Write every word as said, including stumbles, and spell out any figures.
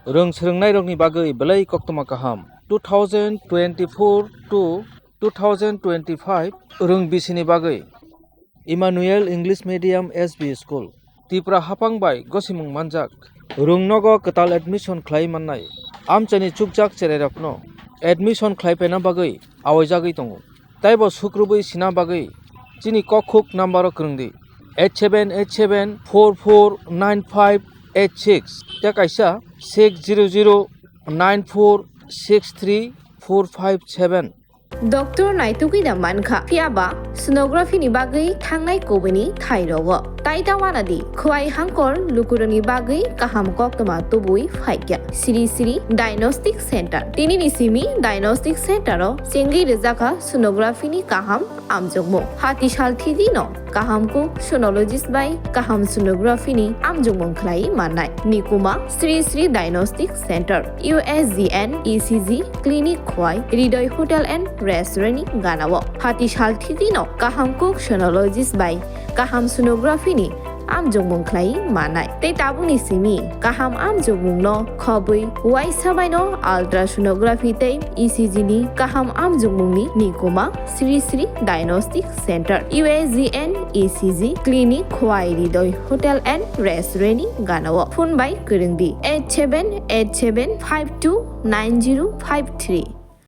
Rwng swrwngnairokni bagwi belai koktwma kaham. Two thousand twenty-four to two thousand twenty-five rwng bisini bagwi Emmanuel English Medium S B School, Tripura haphang bai gosimung manjak. Rwng nogo kwtal admission khlai mannai. Amchaini chukjak cherairokno admission khlai paina bagwi awaijagwi tongo. Taibo sukrubwi sina bagwi chini kokhuk number o kwrwng di, eight seven eight seven four four nine five eight six tei kaisa six zero zero nine four six three four five seven. Doctor naitugwi da mankha, phiyaba sonography ni bagwi thangnai kubuni thai rogo. Tai ta wana di, khwai hangkor lukurokni bagwi kaham koktwma tubui phaikya. Sri Sri Diagnostic Center. Tinini simi Diagnostic Center o chengwi rwjakha sonography ni kaham amjokmung. Hati sal thidi no kaham kuk sonologist bai kaham sonography ni amjokmung khlai mannai. Nikuma Sri Sri Diagnostic Center, U S G N E C G clinic khwai Hridoy Hotel and Restaurant ni ganao. Hati sal thidi no kaham kuk sonologist bai kaham sonography ni amjokmung khlai mannai. Tei tabukni simi kaham amjokmung no khobwi uaisa bai no ultrasonography tei E C G ni kaham amjokmung ni nikuma Sri Sri Diagnostic Center, U S G N E C G clinic khwai Hridoy Hotel and Restaurant ni ganao. Phone bai kwrwng di eight seven eight seven five two nine zero five three.